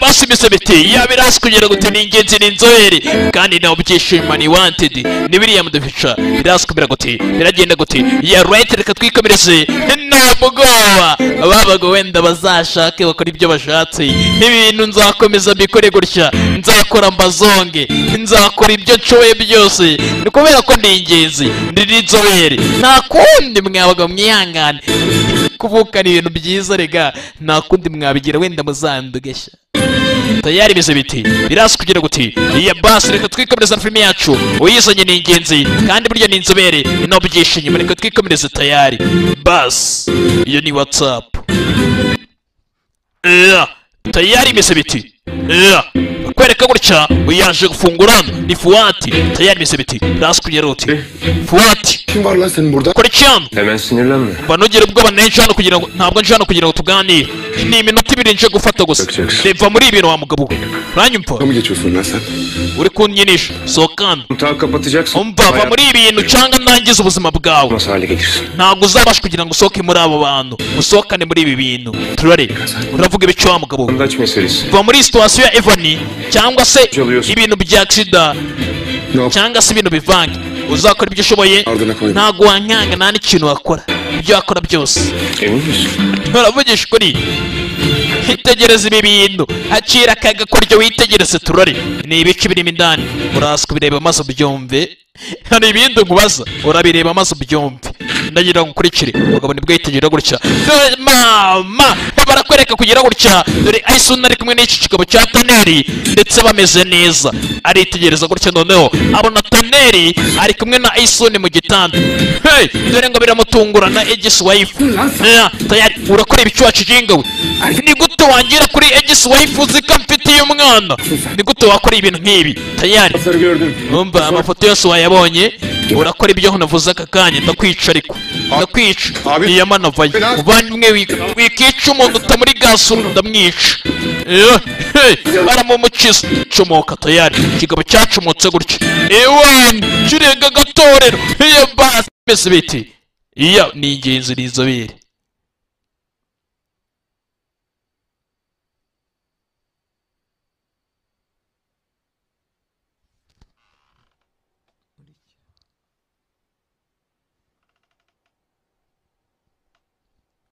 Basi bise biti yabirasi kugira gute, ni ingenzi, ni inzobere kandi nawe byishima, ni wanted, ni William the Future. Birasi kumera gute, biragenda gute? Ya right, reka twikomereze. Nta bwoba, ababaga wenda bazashake bakora ibyo bashatse, ibintu nzakomeza mbikore gutya, nzakora mbazonge, nzakora ibyo nshoboye byose, ni kubera ko ndi ingenzi, ndi n'inzobere. Nta kundi mwabaga, mwihangane, kuvukana ibintu byiza rega, nta kundi mwabigira, wenda muzandugesha. Tayari bise biti birasi kugira guti iya. Basi reka twikomereza na filime yacu, uyizanye ni ingenzi kandi burya ni inzobere, ino byishimo. Reka twikomereze tayari. Basi iyo ni WhatsApp. Yeah. Tayari bise biti yeah. Kwereka gutya uyaje gufungura hano ni Fuati. Tayari bise biti birasi kugira uti Fuati. Kim var lan senin burada? Kora iki hano? Hemen sinirlenme. Mba ntugire ubwoba, nje hano kugira ngo, ntabwo nje hano kugira ngo tuganire, ni iminota 2 nje gufata gusa. Reva muri ibi bintu wa mugabo we, uranyumva? Mı geçiyorsun lan sen? Uri kunyinisha, sohoka hano. Kontağı kapatacaksın. Umva, va muri ibi bintu cyangwa ndangize ubuzima bwawe. Nasıl hale gelirsin? Ntabwo uzabasha kugira ngo usohoke muri abo bantu, usohokane muri ibi bintu. Turare uravuga ibice wa mugabo we. Andaç meselesi. Va muri situation ya Evani cyangwa se ibintu bya accident Ne cyangwa se ibintu bivange, uzakora ibyo ushoboye. Ardına koy. Ntabwo wankanga, nta n'ikintu wakora, ibyo wakora byose. Emin misin? Uravugisha ukuri? Itegereze ibi bintu, akira aka gakoryo, witegereze. Turore ni ibice birimo indani, uraza kubireba maze ubyumve. Hari ibindi nkubaza, urabireba maze ubyumve. Ndagira ngo ukurikire umugabo, nibwo yitegereza gutya. Dore mama, barakwereka kugira gutya, dore Ayisuna ari kumwe n'iki kigabo cya Taneri ndetse bameze neza. Aritegereza gutya, noneho abona Taneri ari kumwe na Ayisuni mu gitanda. Hey, dore ngo biramutungura na ex wife. Tayari urakora ibicu wacijinga we? Ni gute wangira kuri ex wife uzi ko mfitiye umwana? Ni gute wakora ibintu nk'ibi? Tayari. Fotoğrafları gördüm. Umva, amafoto yose wayabonye, urakora ibyo navuze aka kanya, ndakwica, ariko ndakwica. Abi. Niyamana vayo, muvandimwe, wikica umuntu utamuri gasuru, ndamwica. Eh, hey, baramumukiza comoka. Tayari ikigabo cyacomotse gutya, ewana kirenga agatorero. Iyo basi bimeze biti iya ni ingenzi, ni inzobere.